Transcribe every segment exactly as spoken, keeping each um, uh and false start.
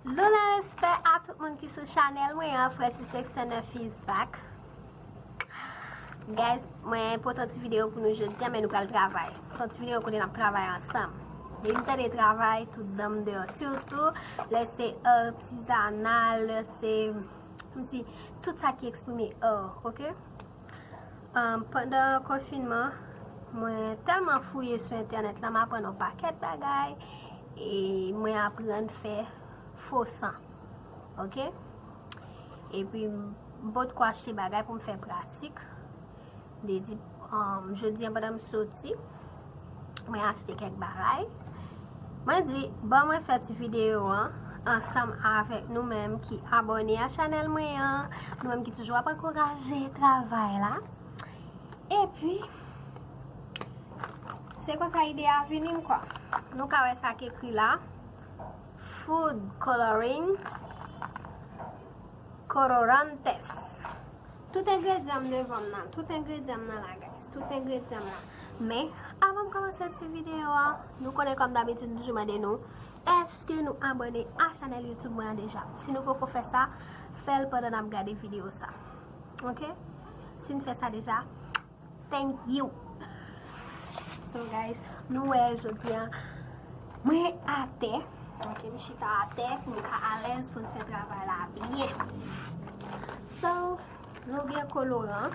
Doulè respè a tout moun ki sou chanèl mwen an, Frè Sis Seksyon nèf is back. Guys, mwen pote yon ti videyo pou nou jodi a, men nou pral travay. Se yon ti videyo kote n ap travay ansanm. Depi m tande travay, tout dan m deyò. Sitou lè se artizanal, lè se kòmsi tout sa ki eksprime art, oke? Um, pandan konfinman, mwen tèlman fouye sou entènèt la, m aprann yon pakèt bagay, e mwen aprann fè fo san, oke? Epi, m potko achte bagay pou m fè pratik. M te di, um, jodi a pandan m soti, mwen achte kèk bagay. Mwen di, ban mwen fè ti videyo an ansanm avèk nou menm ki abòne a chanèl mwen an, nou menm ki toujou ap ankouraje travay la. Epi, se konsa ide a vini m kwa. Nou ka wè sa k ekri la, food coloring, colorantes. Tout engredyan m devan m nan. Tout engredyan m nan la, guys. Tout engredyan m nan. Men, avan m kòmanse ti videyo a, nou konnen kòm dabitid, m toujou mande nou, èske nou abòne a chanèl YouTube mwen an deja? Si nou poko fè sa, fè l pandan n ap gade videyo sa. Oke? Si n fè sa deja, thank you. So guys, nou wè jodi a, mwen atè. Ok, m chita atè pou m ka alèz pou n fè travay la byen. So, nou gen koloran,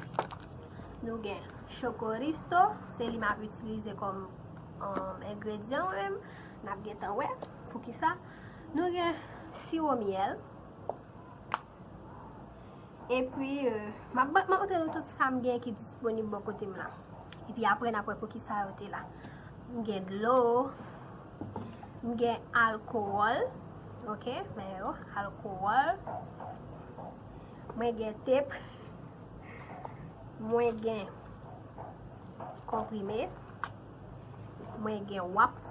nou gen chokoristo, se li m ap itilize kòm, um, engredyan menm. N ap gentan wè poukisa. Nou gen siwo myèl. Epi, euh, m ap, m ap montre nou tout sa m gen ki disponib bò kote m la. Epi apre, n ap wè pou ki sa yo te la. M gen dlo, m gen alkowòl, oke, men yo, alkowòl. Mwen gen tep, mwen gen konprime, mwen gen waps,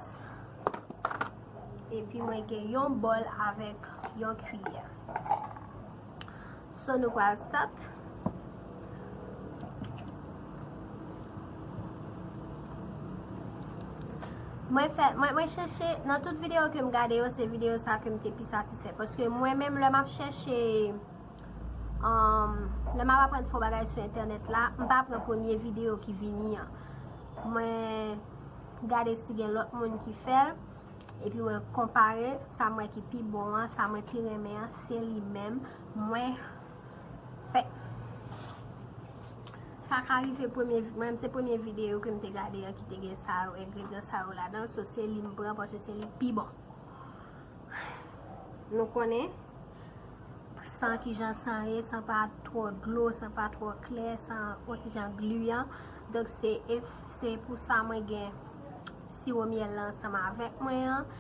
epi mwen gen yon bòl avèk yon kiyè. So, nou pral start. Mwen fè, mwen, mwen chèche, nan tout videyo ke m gade yo, se videyo sa ke m te pi satisfè. Paske mwen menm, lè m ap chèche, um, lè m ap aprann fè yon bagay sou entènèt la, m pa pran premye videyo ki vini an. Mwen gade si gen lòt moun ki fè l, epi mwen konpare sa m wè ki pi bon an, sa mwen pi renmen an, se li menm mwen fè. Sa ka rive premye, mwen se premye videyo ke m te gade an ki te gen sa yo, engredyan sa yo ladan, so se li m pran paske se li pi bon. Nou konnen san kijan san ye, san pa twò dlo, san pa twò klè, san yon ti jan gliyan. Donk, se, e, se pou sa mwen gen siwo myèl la ansanm avèk mwen an.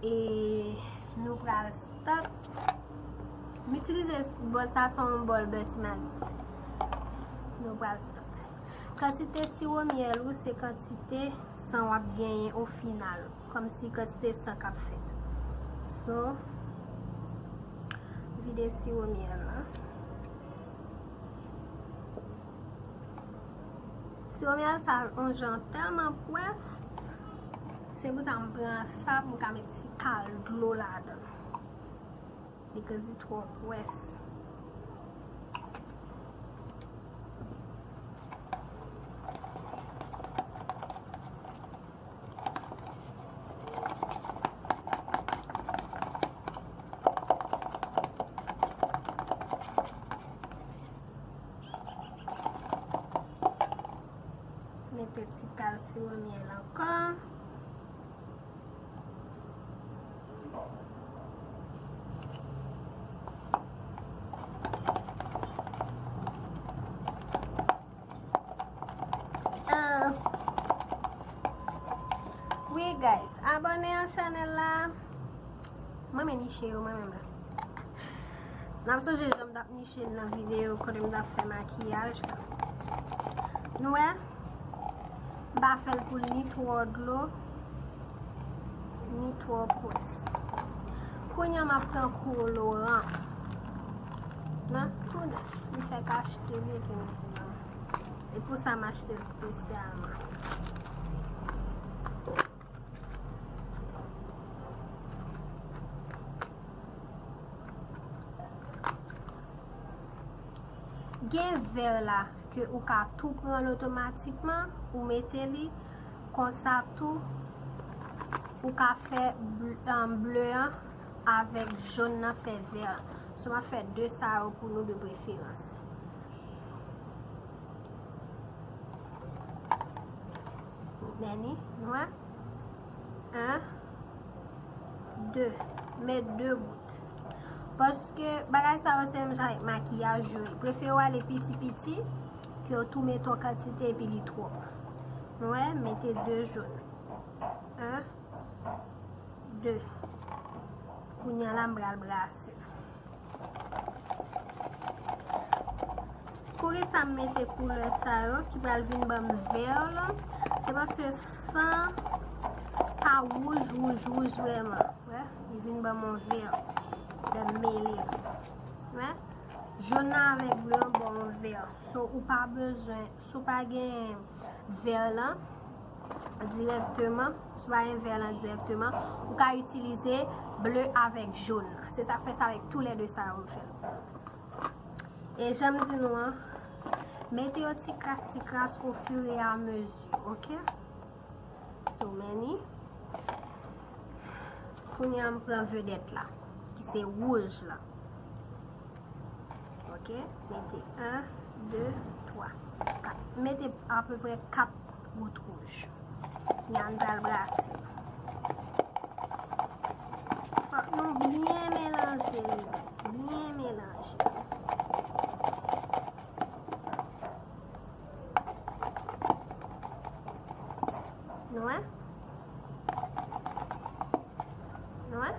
E nou pral start. M itilize bòl sa, se yon bòl Bertimanis. Nou pral start. Kantite siwo myèl ou, se kantite san w ap genyen o final. Kòmsi kantite san k ap fèt. So, vide siwo myèl la. Siwo myèl sa yon jan tèlman pwès, se pou sa m pran sa pou m ka met ti kal dlo ladan. Because li twò pwès. Mete ti kal siwo myèl ankò. Ah. Wi, guys, abòne a chanèl la. Mwen men niche yo, mwen menm la. N ap sonje jan m t ap niche nan videyo kote m t ap fè makiyaj la. Nou wè? M pa fè l pou l ni twò dlo, ni twò pwès. Kounye a m ap pran koloran. Nan tou nèf. M fèk achte li epi m di non. E pou sa m achte l espesyalman. Gen vè la ke ou ka tou pran l otomatikman, ou mete li, konsa tou, ou ka fè ble, um, ble an avèk jòn nan fè vè an. So, m ap fè de sa yo pou nou de preferans. Meni, nou wè? En, de. Met de gout. Paske bagay sa yo se menm jan avèk makiyaj yo ye. Prefere w ale piti piti ke w tou mete yon kantite epi li twòp. Nou wè, mete de jòn. En, de. Kounye a la, m pral brase. Poukisa m mete koulè sa yo ki pral vin ban m vè lan? Se paske san pa wouj, wouj, wouj vrèman. Wè, li vin ban m yon vè lè m mele yo. Wè, jòn nan avèk ble an ban w yon vè. So, ou pa bezwen, si w pa gen vè lan dirèkteman, si w pa gen vè lan dirèkteman, ou ka itilize ble avèk jòn nan. Se sa k fè sa avèk toulède sa yo m fè l. E jan m di nou an, mete yo ti kras, ti kras au fur et à mesure, oke? So many. Kounye a m pran vedèt la, ki se wouj la. Oke, mete en, de, twa, kat. Mete apeprè kat gout wouj. Kounye a m pral brase. Fòk nou byen melanje li, byen melanje. Nou wè? Nou wè?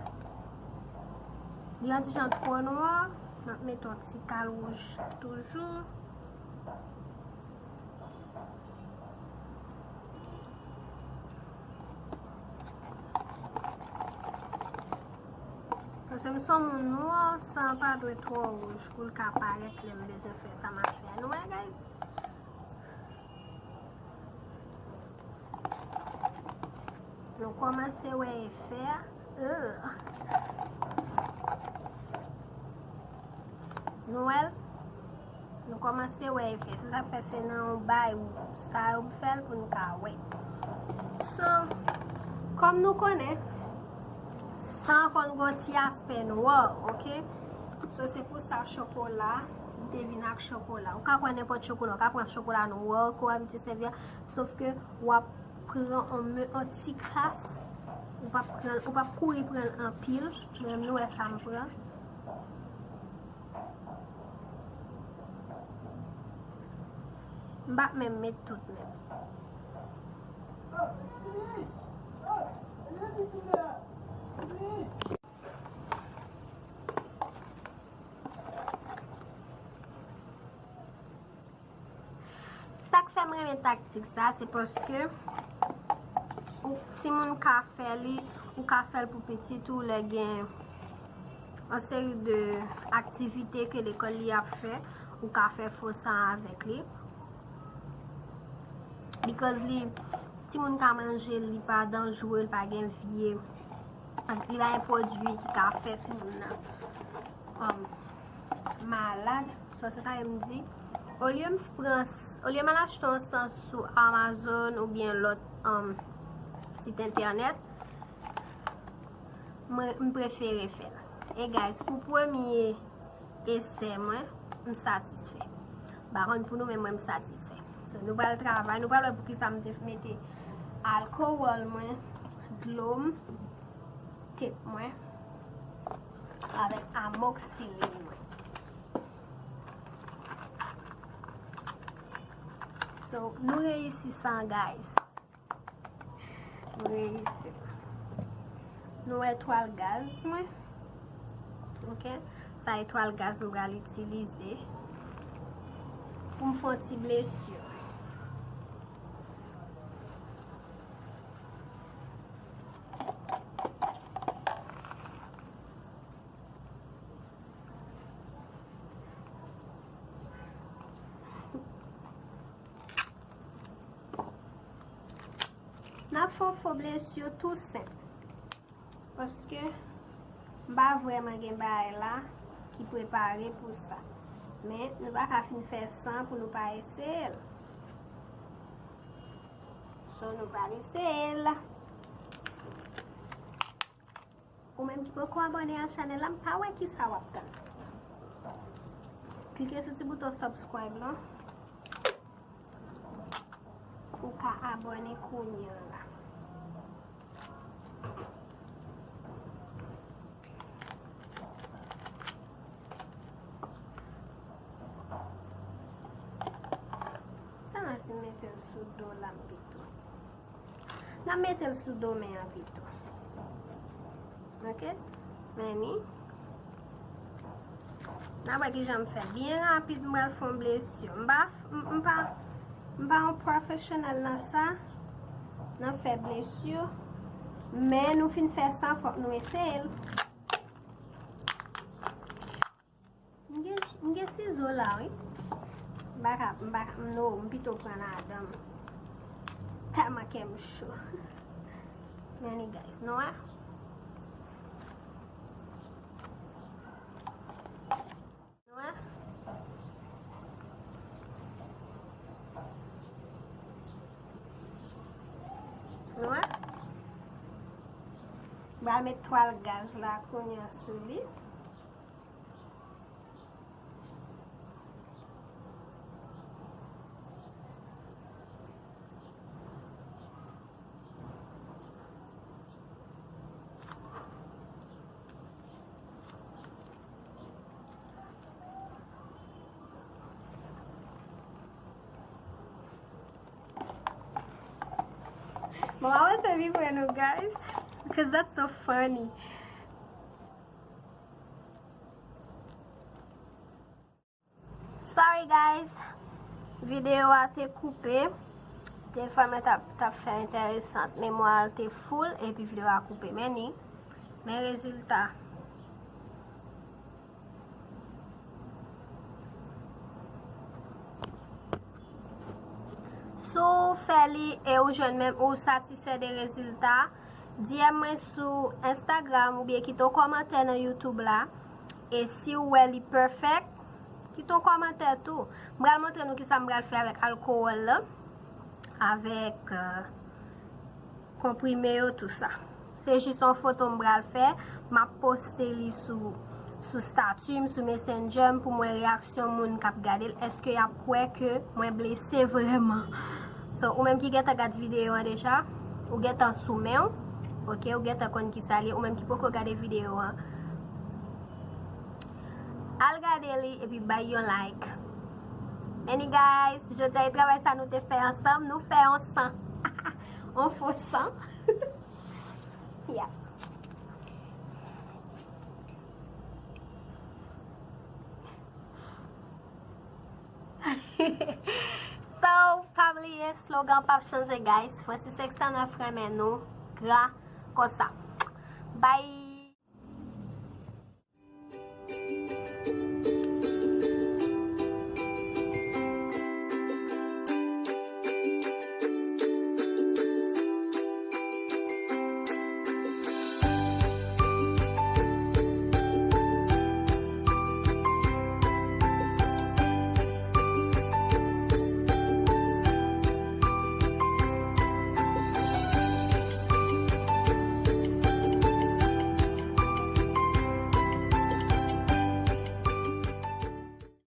Li yon ti jan twò nwa, m ap mete yon ti kal wouj toujou. Paske m se yon moun nwa, san pa dwe twò wouj pou l ka parèt lè m bezwen fè sa m ap fè a. Nou wè, guys? Nou kòmanse wè efè a. Ugh. Nou wè l? Nou kòmanse wè efè. Se sa k fè se nan yon bay sa yo fè l pou n ka wè. So, kòm nou konnen, san konn gon ti aspè nwa, oke? So, se pou sa chokola, m te vin ak chokola. Ou ka pran nenpòt chokola, ou ka pran chokola nwa ke w abitye sèvi a, sof ke w ap pran yon me-, yon ti kras, ou p ap pran, ou p ap kouri pran l anpil, men nou wè sa m pran. M p ap menm met tout menm. Sa k fè m renmen taktik sa, se paske ou, timoun ka fè li, ou ka fè l pou pitit ou lè gen yon seri de aktivite ke lekòl li ap fè, ou ka fè fo san avèk li. Because li, timoun ka manje l, li pa danjere, li pa gen vye, li pa gen pwodui ki ka fè timoun nan, um, malad. So, se sa m di. Olye m pran, olye m al achte yon san sou Amazon oubyen lòt, um, sit entènèt, mwen, m prefere fè l. E guys, pou premye esè mwen, m satisfè. M pa konn pou nou, men mwen, m satisfè. So, nou pral travay, nou pral wè poukisa m te mete alkowòl mwen, dlo m, tep mwen, avèk amoxicillin mwen. So, nou reyisi sa, guys. Nou reyisi. Nou wè twal gaz mwen. Oke? Sa e twal gaz m pral itilize pou m fè yon ti blesi. N ap fè yon fo blesi tou senp. Paske m pa vrèman gen bagay la ki prepare pou sa. Men, nou pa ka fin fè san pou nou pa eseye l. So, nou pral eseye l. Ou menm ki poko abòne a chanèl la, m pa wè kisa w ap tann. Klike sou ti bouton subscribe lan. Ou ka abòne kounye a la. Sa nan si m mete l sou do la m pito. N a mete l sou do men an pito. Ok? Men ni. N a wè kijan m fè. Byen rapid, m pral fè yon blesi. M pa, m, m pa, m pa yon pwofesyonèl nan sa, nan fè blesi. Men nou fin fè sa, fòk nou eseye l. M gen, m gen sizo la, wi. M pa ka, m pa ka, m no, m pito pran ladan m. Tèlman kè m cho. Men ni, guys, nou wè? Nou wè? Nou wè? M pral met twal gaz la kounye a sou li. Bon, I want to be friend, guys, because that's so funny. Sorry guys, videyo a te koupe. Telefòn mwen t ap, t ap fè enteresan, memwa l te full, epi videyo a koupe. Men ni, men rezilta. Si w fè li e ou jwenn menm, ou satisfè de rezilta, D M mwen sou Instagram oubyen kite yon kòmantè nan YouTube la. E si w wè li perfect, kite yon kòmantè tou. M pral montre nou kisa m pral fè avèk alkowòl la, avèk, euh, konprime yo, tou sa. Se jis yon foto m pral fè, m ap poste li sou, sou stati m, sou Messenger m, pou m wè reyaksyon moun k ap gade l. Èske y ap kwè ke mwen blese vrèman? So, ou menm ki gentan gad videyo an deja, ou gentan sou men w, ok, ou gentan konn kisa l ye, ou menm ki poko gade videyo an, al gade li epi bay yon like. Men ni guys, jodi a e travay sa nou te fè ansanm, nou fè yon san. Yon fo san. Yeah. So, pa bliye, slogan p ap chanje, guys. Francis Xanaf renmen nou gra konsa. Bye.